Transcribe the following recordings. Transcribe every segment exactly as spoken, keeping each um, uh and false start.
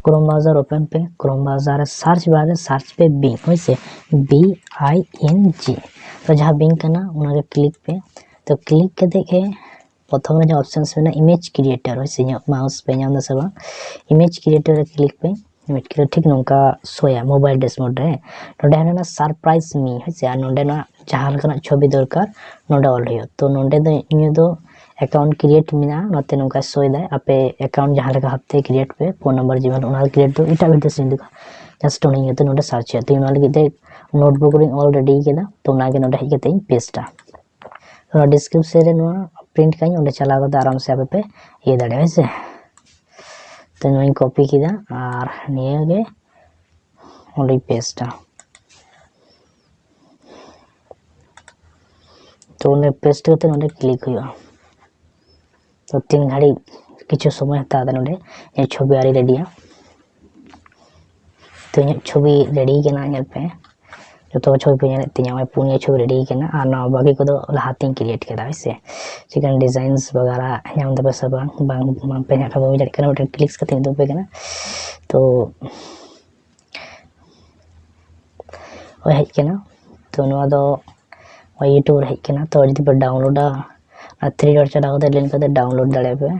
Chrome browser open ᱯᱮ᱾ Chrome browser ᱨᱮ search bar ᱨᱮ search ᱯᱮ Bing, ᱦᱳᱭ ᱥᱮ, B I N G᱾ ᱛᱚ ᱡᱟᱦᱟᱸ Bing ᱠᱟᱱᱟ ᱚᱱᱟᱨᱮ click ᱯᱮ᱾ ᱛᱚ click ᱠᱟᱛᱮ ᱜᱮ ᱯᱨᱚᱛᱷᱚᱢ ᱨᱮ ᱡᱟᱦᱟᱸ options ᱢᱮᱱᱟᱜᱼᱟ, image creator, ᱦᱳᱭ ᱥᱮ, ᱤᱧᱟᱹᱜ mouse ᱯᱮ ᱧᱟᱢ ᱮᱫᱟ ᱥᱮ ᱵᱟᱝ? Image creator ᱨᱮ click ᱯᱮ᱾ Image creator ᱴᱷᱤᱠ ᱱᱚᱝᱠᱟ ᱥᱳᱭᱟ mobile dashboard ᱨᱮ᱾ ᱱᱚᱰᱮ ᱦᱟᱱᱟ surprise me, ᱦᱳᱭ ᱥᱮ, ᱟᱨ ᱱᱚᱰᱮ ᱱᱚᱣᱟ ᱡᱟᱦᱟᱸ ᱞᱮᱠᱟᱱᱟᱜ ᱪᱷᱚᱵᱤ ᱫᱚᱨᱠᱟᱨ ᱱᱚᱰᱮ ᱚᱞ ᱦᱩᱭᱩᱜᱼᱟ᱾ ᱛᱚ ᱱᱚᱰᱮ ᱫᱚ ᱤᱧᱟᱹᱜ ᱫᱚ account create ᱢᱮᱱᱟᱜᱼᱟ, ᱚᱱᱟᱛᱮ ᱱᱚᱝᱠᱟ ᱥᱳᱭ ᱫᱟᱭ᱾ ᱟᱯᱮ account ᱡᱟᱦᱟᱸ ᱞᱮᱠᱟ ᱵᱷᱟᱵᱛᱮ create ᱯᱮ, phone number, Gmail, ᱚᱱᱟ create ᱫᱚ ᱮᱴᱟᱜ video ᱥᱮᱫ ᱤᱧ ᱩᱫᱩᱜᱟ᱾ Just ᱚᱱᱟ ᱤᱭᱟᱹᱛᱮ ᱱᱚᱰᱮ search ᱦᱩᱭᱩᱜᱼᱟ᱾ ᱛᱚ ᱤᱧ ᱱᱚᱣᱟ ᱞᱟᱹᱜᱤᱫ ᱛᱮ notebook ᱨᱤᱧ ᱚᱞ ready ᱠᱮᱫᱟ, ᱛᱚ ᱚᱱᱟᱜᱮ ᱱᱚᱰᱮ ᱦᱮᱡ ᱠᱟᱛᱮ ᱤᱧ paste ᱟ᱾ ᱚᱱᱟ description ᱨᱮ ᱱᱚᱣᱟ print ᱠᱟᱜ ᱟᱹᱧ, ᱚᱸᱰᱮ ᱪᱟᱞᱟᱣ ᱠᱟᱛᱮ ᱟᱨᱟᱢ ᱥᱮ ᱟᱯᱮ ᱯᱮ ᱤᱭᱟᱹ ᱫᱟᱲᱮᱭᱟᱜᱼᱟ, ᱦᱳᱭ ᱥᱮ᱾ ᱛᱚ ᱱᱚᱣᱟᱧ copy ᱠᱮᱫᱟ ᱟᱨ ᱱᱤᱭᱟᱹ ᱜᱮ ᱚᱸᱰᱮᱧ paste ᱟ᱾ ᱛᱚ ᱚᱸᱰᱮ paste ᱠᱟᱛᱮ ᱱᱚᱰᱮ click ᱦᱩᱭᱩᱜᱼᱟ᱾ ᱛᱚ ᱛᱤᱱ ᱜᱷᱟᱹᱲᱤᱡ ᱠᱤᱪᱷᱩ ᱥᱚᱢᱚᱭ ᱦᱟᱛᱟᱣ ᱮᱫᱟ ᱱᱚᱰᱮ, ᱤᱧᱟᱹᱜ ᱪᱷᱚᱵᱤ ᱟᱹᱣᱨᱤ ready ᱟ᱾ ᱛᱚ ᱤᱧᱟᱹᱜ ᱪᱷᱚᱵᱤ ready ᱠᱟᱱᱟ, ᱧᱮᱞ ᱯᱮ᱾ ᱡᱚᱛᱚ ᱪᱷᱚᱵᱤ ᱯᱮ ᱧᱮᱞᱮᱫ ᱛᱤᱧᱟᱹ, ᱱᱚᱜᱼᱚᱭ ᱯᱩᱱᱭᱟᱹ ᱪᱷᱚᱵᱤ ready ᱠᱟᱱᱟ, ᱟᱨ ᱱᱚᱣᱟ ᱵᱟᱹᱠᱤ ᱠᱚᱫᱚ ᱞᱟᱦᱟᱛᱤᱧ create ᱠᱮᱫᱟ, ᱦᱳᱭ ᱥᱮ᱾ ᱪᱤᱠᱟᱹᱱ designs ᱵᱟᱜᱟᱨᱟ ᱧᱟᱢ ᱫᱟᱯᱮ ᱥᱮ ᱵᱟᱝ, ᱵᱟᱝ, ᱵᱟᱝ ᱯᱮ ᱧᱟᱢ ᱠᱷᱟᱱ ᱵᱟᱹᱧ ᱫᱟᱲᱮᱭᱟᱜ ᱠᱟᱱᱟ, ᱢᱤᱫᱴᱮᱱ click ᱠᱟᱛᱮ ᱩᱫᱩᱜ ᱟᱯᱮ ᱠᱟᱱᱟ᱾ ᱛᱚ ᱦᱳᱭ, ᱦᱮᱡ ᱠᱟᱱᱟ᱾ ᱛᱚ ᱱᱚᱣᱟ ᱫᱚ ᱱᱚᱜᱼᱚᱭ YouTube ᱨᱮ ᱦᱮᱡ ᱠᱟᱱᱟ᱾ ᱛᱚ ᱡᱩᱫᱤ ᱯᱮ download ᱟ, ᱚᱱᱟ three dot ᱪᱟᱞᱟᱣ ᱠᱟᱛᱮ link ᱠᱟᱛᱮ download ᱫᱟᱲᱮᱭᱟᱜᱼᱟ ᱯᱮ᱾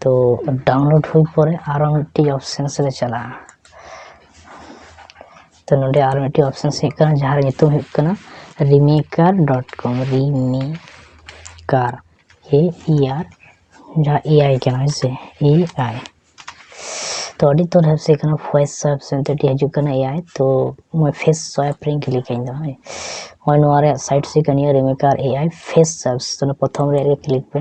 ᱛᱚ download ᱦᱩᱭ ᱯᱚᱨᱮ ᱟᱨᱚ ᱢᱤᱫᱴᱤᱡ options ᱨᱮ ᱪᱟᱞᱟᱜᱼᱟ᱾ ᱛᱚ ᱱᱚᱰᱮ ᱟᱨ ᱢᱤᱫᱴᱤᱡ options ᱦᱮᱡ ᱠᱟᱱᱟ, ᱡᱟᱦᱟᱸ ᱨᱮ ᱧᱩᱛᱩᱢ ᱦᱩᱭᱩᱜ ᱠᱟᱱᱟ ᱨᱤᱢᱮᱠᱟᱨ dot com, ᱨᱤᱢᱮᱠᱟᱨ, A E R, ᱡᱟᱦᱟᱸ A I ᱠᱟᱱᱟ, ᱦᱮᱸ ᱥᱮ, A I᱾ ᱛᱚ ᱟᱹᱰᱤ ᱩᱛᱟᱹᱨ apps ᱦᱮᱡ ᱠᱟᱱᱟ, face swipe ᱥᱮ ᱢᱤᱫᱴᱤᱡ ᱦᱤᱡᱩᱜ ᱠᱟᱱᱟ A I᱾ ᱛᱚ ᱱᱚᱜᱼᱚᱭ face swipe ᱨᱮᱧ click ᱟᱹᱧ ᱫᱚ, ᱦᱳᱭ᱾ ᱱᱚᱜᱼᱚᱭ ᱱᱚᱣᱟ ᱨᱮᱭᱟᱜ site ᱥᱮ ᱠᱟᱱᱟ ᱨᱤᱢᱮᱠᱟᱨ A I face swipes᱾ ᱛᱚ ᱚᱱᱟ ᱯᱨᱚᱛᱷᱚᱢ ᱨᱮ click ᱯᱮ᱾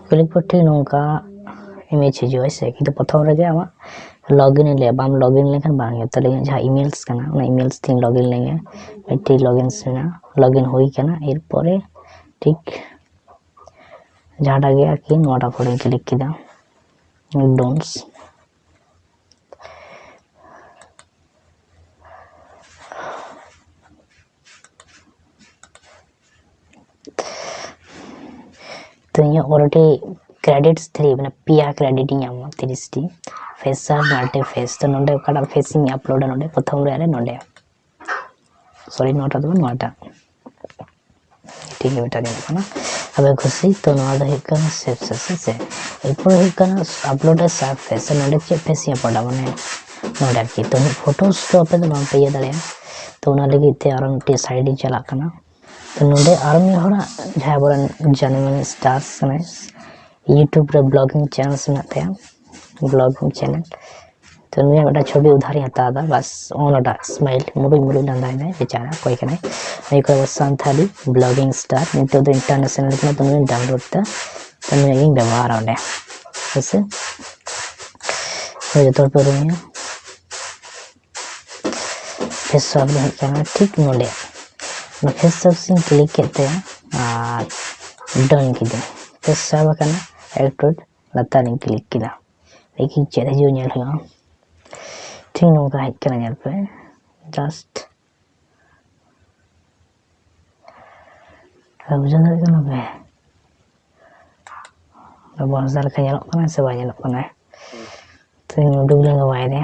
click ᱯᱚᱨ ᱴᱷᱤᱠ ᱱᱚᱝᱠᱟ image ᱦᱤᱡᱩᱜᱼᱟ, ᱦᱳᱭ ᱥᱮ, ᱠᱤᱱᱛᱩ ᱯᱨᱚᱛᱷᱚᱢ ᱨᱮᱜᱮ ᱟᱢᱟᱜ login ᱤᱧ ᱞᱟᱹᱭᱟ, ᱵᱟᱢ login ᱞᱮᱱᱠᱷᱟᱱ ᱵᱟᱝ ᱦᱩᱭᱩᱜᱼᱟ᱾ ᱛᱟᱦᱞᱮ ᱤᱧᱟᱹᱜ ᱡᱟᱦᱟᱸ emails ᱠᱟᱱᱟ, ᱚᱱᱟ emails ᱛᱤᱧ login ᱞᱮᱱᱜᱮ᱾ ᱢᱤᱫᱴᱤᱡ login ᱢᱮᱱᱟᱜᱼᱟ, login ᱦᱩᱭ ᱠᱟᱱᱟ᱾ ᱮᱨᱯᱚᱨᱮ ᱴᱷᱤᱠ ᱡᱟᱦᱟᱸᱴᱟᱜ ᱜᱮ ᱟᱨᱠᱤ ᱱᱚᱣᱟᱴᱟᱜ ᱯᱚᱨᱮᱧ click ᱠᱮᱫᱟ, dons᱾ ᱛᱚ ᱤᱧᱟᱹᱜ already credits three, ᱢᱟᱱᱮ ᱯᱮᱭᱟ credit ᱤᱧ ᱧᱟᱢᱟ, ᱛᱤᱨᱤᱥ ᱴᱤ᱾ Face ᱟᱨ multi face, ᱛᱚ ᱱᱚᱰᱮ ᱚᱠᱟᱴᱟᱜ face ᱤᱧ ᱟᱯᱞᱳᱰᱟ, ᱱᱚᱰᱮ ᱯᱨᱚᱛᱷᱚᱢ ᱨᱮ ᱟᱨ ᱱᱚᱰᱮ, ᱥᱚᱨᱤ, ᱱᱚᱣᱟᱴᱟᱜ ᱫᱚ ᱵᱟᱝ, ᱱᱚᱣᱟᱴᱟᱜ᱾ ᱴᱷᱤᱠ ᱜᱮ, ᱢᱤᱫᱴᱟᱝ ᱧᱮᱞᱚᱜ ᱠᱟᱱᱟ᱾ ᱟᱯᱮ ᱠᱷᱩᱥᱤ, ᱛᱚ ᱱᱚᱣᱟ ᱫᱚ ᱦᱩᱭᱩᱜ ᱠᱟᱱᱟ save success ᱦᱮᱸ ᱥᱮ᱾ ᱮᱨᱯᱚᱨ ᱦᱩᱭᱩᱜ ᱠᱟᱱᱟ upload a save face, ᱱᱚᱰᱮ ᱪᱮᱫ face ᱤᱧ ᱟᱯᱞᱳᱰᱟ, ᱢᱟᱱᱮ ᱱᱚᱰᱮ ᱟᱨᱠᱤ᱾ ᱛᱚ ᱢᱤᱫ photos ᱫᱚ ᱟᱯᱮ ᱫᱚ ᱵᱟᱝ ᱯᱮ ᱤᱭᱟᱹ ᱫᱟᱲᱮᱭᱟᱜᱼᱟ᱾ ᱛᱚ ᱚᱱᱟ ᱞᱟᱹᱜᱤᱫ ᱛᱮ ᱟᱨᱚ ᱢᱤᱫᱴᱮᱡ site ᱤᱧ ᱪᱟᱞᱟᱜ ᱠᱟᱱᱟ᱾ ᱛᱚ ᱱᱚᱰᱮ ᱟᱨᱚ ᱢᱤᱫ ᱦᱚᱲᱟᱜ ᱡᱟᱦᱟᱸᱭ ᱟᱵᱚᱨᱮᱱ ᱡᱟᱱᱟᱢ stars ᱠᱟᱱᱟᱭ, YouTube ᱨᱮ vlogging channels ᱢᱮᱱᱟᱜ ᱛᱟᱭᱟ, vlogging channel᱾ ᱛᱚ ᱱᱩᱭᱟᱜ ᱢᱤᱫᱴᱟᱝ ᱪᱷᱚᱵᱤ ᱩᱫᱷᱟᱨᱤᱧ ᱦᱟᱛᱟᱣ ᱮᱫᱟ, ᱵᱟᱥ ᱚᱱᱟᱴᱟᱜ smile, ᱢᱩᱞᱩᱡ ᱢᱩᱞᱩᱡ ᱞᱟᱸᱫᱟᱭ ᱢᱮ, ᱵᱮᱪᱟᱨᱟ ᱚᱠᱚᱭ ᱠᱟᱱᱟᱭ᱾ ᱱᱩᱭ ᱠᱚ ᱥᱟᱱᱛᱷᱟᱞᱤ vlogging star, ᱱᱤᱛᱚᱜ ᱫᱚ international ᱠᱟᱱᱟ, ᱛᱚ ᱱᱩᱭ download ᱛᱮ, ᱛᱚ ᱱᱩᱭᱟᱜ ᱜᱤᱧ ᱵᱮᱵᱚᱦᱟᱨᱟ ᱚᱸᱰᱮ, ᱦᱮᱸ ᱥᱮ᱾ ᱦᱳᱭ, ᱡᱚᱛᱚ ᱦᱚᱲ ᱯᱮ ᱩᱨᱩᱢᱮᱭᱟ᱾ Face swap ᱫᱚ ᱦᱮᱡ ᱠᱟᱱᱟ ᱴᱷᱤᱠ ᱱᱚᱰᱮ᱾ ᱚᱱᱟ face swap ᱤᱧ click ᱠᱮᱫ ᱛᱮ ᱟᱨ done ᱠᱤᱫᱟᱹᱧ᱾ Face swap ᱟᱠᱟᱱᱟ, ᱮᱠᱴᱩ ᱞᱟᱛᱟᱨ ᱤᱧ click ᱠᱮᱫᱟ᱾ ᱞᱮᱠᱤᱱ ᱪᱮᱫ ᱦᱤᱡᱩᱜ ᱧᱮᱞ ᱦᱩᱭᱩᱜᱼᱟ᱾ ᱴᱷᱤᱠ ᱱᱚᱝᱠᱟ ᱦᱮᱡ ᱠᱟᱱᱟ, ᱧᱮᱞ ᱯᱮ, just ᱵᱩᱡᱷᱟᱹᱣ ᱫᱟᱲᱮᱭᱟᱜ ᱠᱟᱱᱟ ᱯᱮ? ᱵᱚᱱᱥ ᱞᱮᱠᱟ ᱧᱮᱞᱚᱜ ᱠᱟᱱᱟ ᱥᱮ ᱵᱟᱭ ᱧᱮᱞᱚᱜ ᱠᱟᱱᱟ? ᱛᱚ ᱤᱧ ᱩᱰᱩᱠ ᱞᱮᱱ ᱜᱮ ᱵᱟᱭᱨᱮ᱾